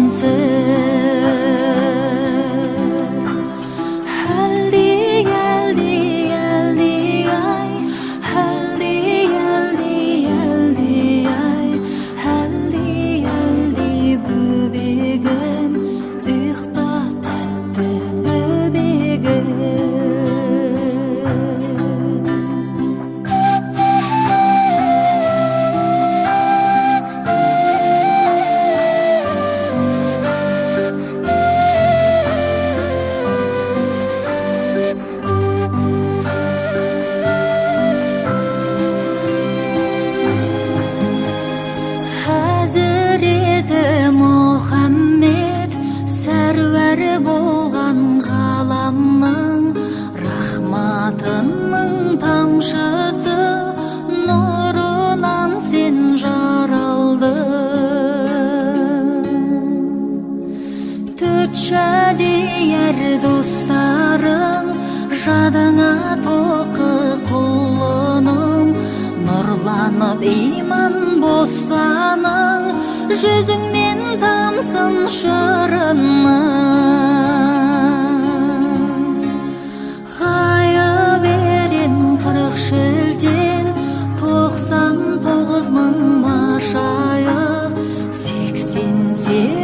екенсің. Әлди, әлди, әлди ай, әлди, әлди, әлди ай, әлди, әлди бөбегім, ұйықта, тәтті бөбегім. Хазіреті Мұхаммед сәруар болған ғаламның рахматының тамшысы, нұрынан сен жаралдың. Төрт шадияр достарың жадыңа тоқы, құлыным, нұрланып иман бостаның, жүзіңнен тамсын шырыны. Ғайып ерен 40 шілден, 99 мың машайық, 88.